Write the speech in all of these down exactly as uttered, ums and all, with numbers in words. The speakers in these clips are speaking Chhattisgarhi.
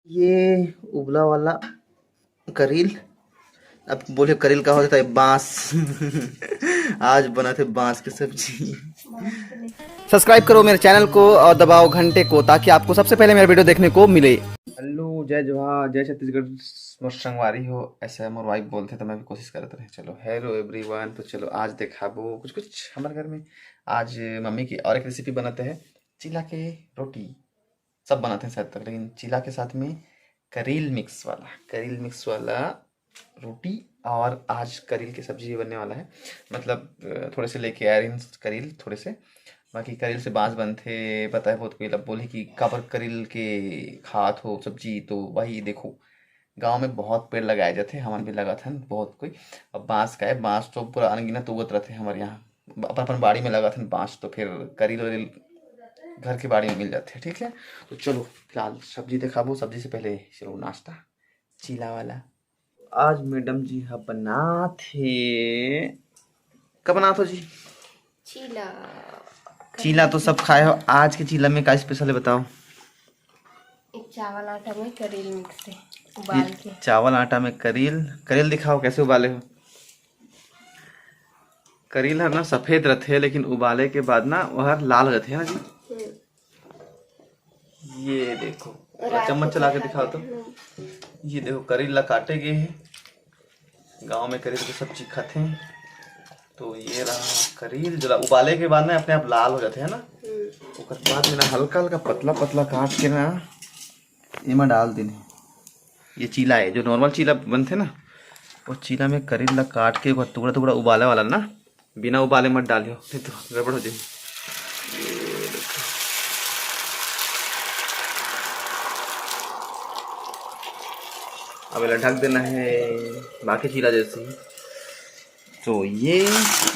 ये उबला वाला करील, अब बोले करील का होता है? बांस। आज बना थे बांस की सब्जी। सब्सक्राइब करो मेरे चैनल को और दबाओ घंटे को, ताकि आपको सबसे पहले मेरा वीडियो देखने को मिले। हेलो, जय जोहार, जय छत्तीसगढ़। मोर संगवारी हो, ऐसे मोर वाइफ बोलते तो मैं भी कोशिश करत रहे। चलो, हेलो एवरीवन। तो चलो, आज देखाबो कुछ कुछ हमारे घर में। आज मम्मी की और एक रेसिपी बनाते हैं, चीला के रोटी। सब बनाते हैं शायद तक, लेकिन चीला के साथ में करील मिक्स वाला, करील मिक्स वाला रोटी। और आज करील की सब्जी भी बनने वाला है। मतलब, अ, थोड़े से लेके आए रहे हैं करील, थोड़े से। बाकी करील से बांस बनथे, पता है, बहुत कोई लब-, बोले कि काबर करील के खात हो सब्जी। तो वही देखो, गांव में बहुत पेड़ लगाए जाते हैं, हमन भी लगाथन बहुत कोई। अब बांस का है, बांस तो पूरा अनगिनत उगत रहते हैं हमारे यहाँ, अपन अपन बाड़ी में लगाथन बांस, तो फिर करील वरील घर के बाड़ी में मिल जाते हैं। ठीक है, तो चलो, फिलहाल सब्जी दिखाबो, सब्जी से पहले चलो नाश्ता, चीला वाला। आज मैडम जी ह बनात हे, का बनात हो जी? चीला। चीला तो सब खाए हो, आज के चीला में का स्पेशल है, बताओ। एक चावल आटा में करेल मिक्स है, उबाल ये के। चावल आटा में करेल, करेल दिखाओ कैसे उबाले हो। करेल हर ना सफेद रहते, लेकिन उबाले के बाद ना वो हर लाल हो जाते है ना जी। हम्म। ये देखो, और रात चम्मच को चला के चखा दिखाओ तो। देते हैं। ये देखो, करेल ला काटे गए हैं, गांव में करेल के सब्जी खाते हैं। तो ये रहा करेल, जला उबाले के बाद ना अपने आप लाल हो जाते हैं ना। हम्म। ओकर बाद में ना हल्का हल्का पतला पतला काट के ना एमा डाल देने। ये चीला है, जो नॉर्मल चीला बनते ना, वो चीला में करेल ला काट के ओकर टुकड़ा टुकड़ा उबाले वाला ना, बिना उबाले मत डालियो, नहीं तो गड़बड़ हो जाए। अब एला ढक देना है, बाकी चीला जैसे ही। तो ये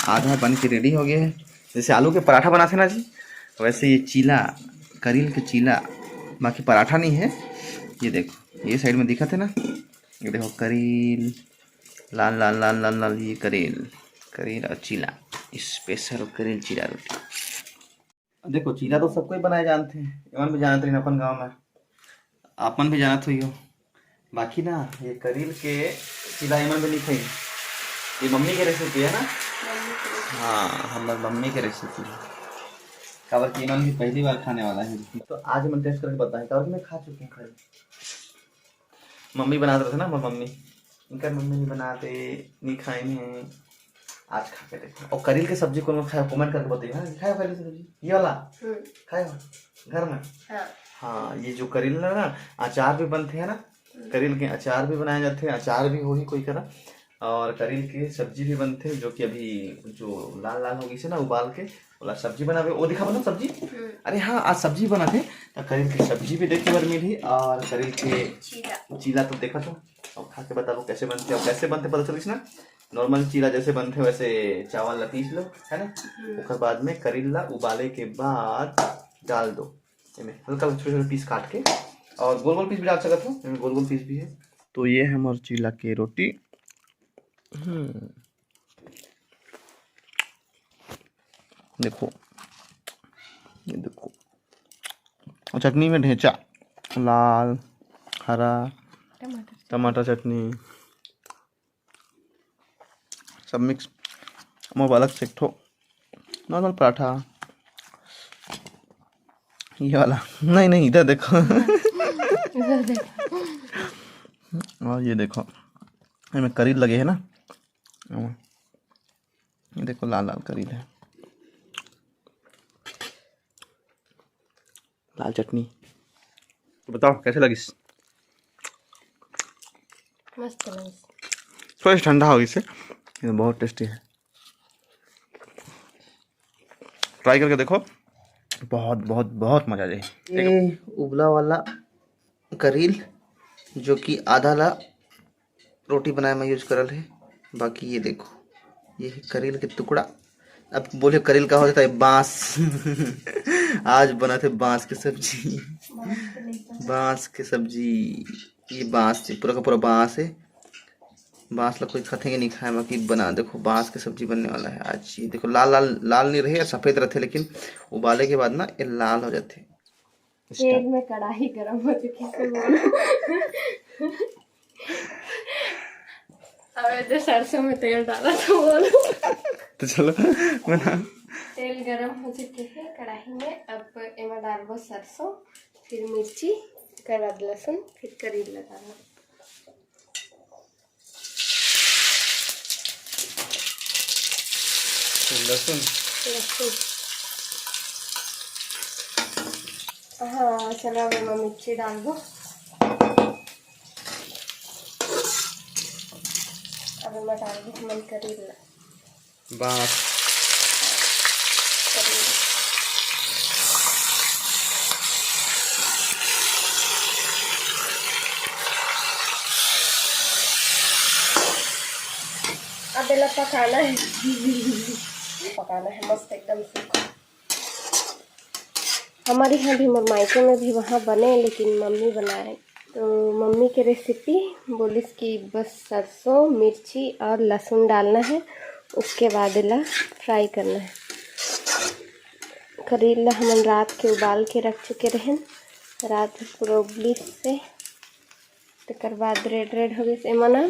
आधा बन के रेडी हो गया है। जैसे आलू के पराठा बनाते ना जी, वैसे ये चीला, करील के चीला, बाकी पराठा नहीं है। ये देखो, ये साइड में दिखत है ना, ये देखो करील, लाल लाल लाल लाल लाल, ये करेल, करेल और चीला, स्पेशल करेल चीला रोटी। देखो, चीला तो सब कोई बनाए जानते हैं, एमन भी जानत रहिन अपन गांव में, आप मन भी जानत होइहो। बाकी ना, ये करील के चीला एमन भी नहीं खाई, ये मम्मी के रेसिपी है ना। मम्मी के रेसिपी। हाँ, हमर मम्मी के रेसिपी है, काबर कि एमन भी पहली बार खाने वाला है। तो आज एमन टेस्ट करके बताएं, काबर कि मैं खा चुके हैं करील। मम्मी बनात रहिथे ना, मोर मम्मी, इनकर मम्मी नहीं बनाते, नहीं खाए हैं। आज खा के देखो। और करील के सब्जी कौन खाए, कमेंट करके बताइए। हाँ, खाए हो करील के सब्जी? ये वाला? हम्म। खाए हो? घर में? हाँ। हाँ, ये जो करील है ना, अचार भी बनते हैं ना, हम्म। करील के अचार भी बनाए जाते हैं, अचार भी होही कोई करा, और करील के सब्जी भी बनते हैं, जो कि अभी जो लाल लाल हो गई से ना उबाल के, ओला सब्जी बनाबे, ओ दिखा बना सब्जी। हम्म। अरे हाँ, आज सब्जी बना थे, तो करील के सब्जी भी देखे बर मिली, और करील के चीला। चीला तो देखा तो, और खा के बताबो कैसे बनते, और कैसे बनते पता चलिस ना। नॉर्मल चीला जैसे बनते वैसे चावल ला पीस लो, है ना। हम्म। ओकर बाद में करील ला उबाले के बाद डाल दो एमे, हल्का हल्का छोटे छोटे पीस काट के, और गोल गोल पीस भी डाल सकत हो, एमे गोल गोल पीस भी है। तो ये है मोर चीला के रोटी। हम्म, देखो, ये देखो, और चटनी में ढेंचा, लाल, हरा, टमाटर। टमाटर चटनी, सब मिक्स। मोर बालक से एक ठो नॉर्मल पराठा, ये वाला, नहीं नहीं, इधर देखो। इधर देखो। और ये देखो, एमे करील लगे है ना, ये देखो, लाल लाल करील है। लाल चटनी। तो बताओ, कैसे लगिस? मस्त लगिस। थोड़ा सा ठंडा हो गइस, लेकिन बहुत टेस्टी है। ट्राई करके देखो, बहुत बहुत बहुत मजा आ जाए। ये उबला वाला करील, जो कि आधा ला रोटी बनाए में यूज करल है। बाकी ये देखो, ये है करील के टुकड़ा। अब बोले करील का हो जाता है? बांस। आज बना थे बांस के सब्जी। बांस के सब्जी, ये बांस है, पूरा का पूरा बांस है। बांस ला कोई खाते नहीं खाए, बाकी बना देखो, बांस के सब्जी बनने वाला है आज। ये देखो, लाल लाल, लाल नहीं रहे, सफेद रहते, लेकिन उबाले के बाद ना ये लाल हो जाते। तेल में कढ़ाई गरम हो चुकी है, बोलो। अब ये सरसों में तेल डाला तो बोलो। तो चलो बना। तेल गरम हो चुके हैं कढ़ाई में। अब एमा डालबो सरसों, फिर मिर्ची, ओकर बाद लहसुन, फिर करेला डालबो। लहसुन। लहसुन। हाँ, चलो, अब एमा मिर्ची डालबो। अब एमा डालबो हमन करेला। बाँस। अब एला पकाना है। पकाना है मस्त एकदम सूखा। हमारे यहाँ भी, मोर मायके में भी वहाँ बने, लेकिन मम्मी बनाए। तो मम्मी के रेसिपी बोलिस कि बस सरसों, मिर्ची और लहसुन डालना है, उसके बाद एला फ्राई करना है। करेला हमन रात के उबाल के रख चुके रहेन, रात भर पूरा उबलिस से। तेकर बाद रेड रेड हो गइस। एमा ना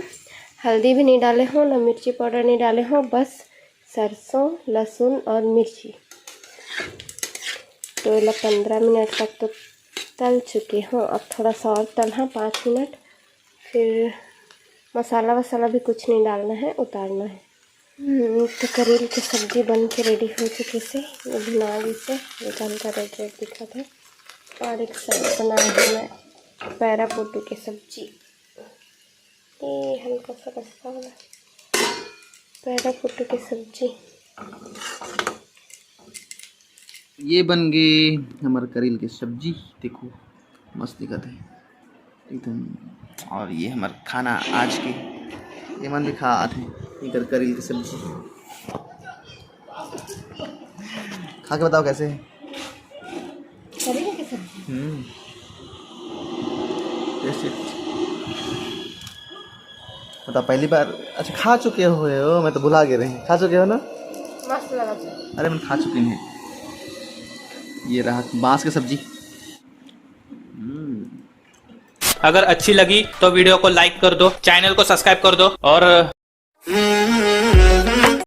हल्दी भी नहीं डाले हो, ना मिर्ची पाउडर नहीं डाले हो, बस सरसों, लहसुन और मिर्ची। तो एला पंद्रह मिनट तक तो तल चुके हो, अब थोड़ा सा और तलहा पाँच मिनट, फिर मसाला वसाला भी कुछ नहीं डालना है, उतारना है। हम्म, तो करेल के सब्जी बन के रेडी हो चुके से, ये भुना गई से, ये हल्का रेड रेड दिखत है। और एक साइड बनाए हूँ मैं पैरा पोटू के सब्जी, ये हल्का सा रस्सा वाला पैरा पोटू के सब्जी। ये बन गए हमारे करेल के सब्जी, देखो मस्त दिखत है एकदम। और ये हमार खाना आज के, ये मन भी खा आथे इधर करेल के सब्जी। खा के बताओ कैसे है। करेल के सब्जी। हम्म, टेस्टी। मतलब पहली बार? अच्छा, खा चुके हो, मैं तो भुला गए रहे। खा चुके हो ना? मस्त लगा था। अरे, मैं खा चुके हैं। ये रहा बांस के सब्जी। हम्म। अगर अच्छी लगी तो वीडियो को लाइक कर दो, चैनल को सब्सक्राइब कर दो और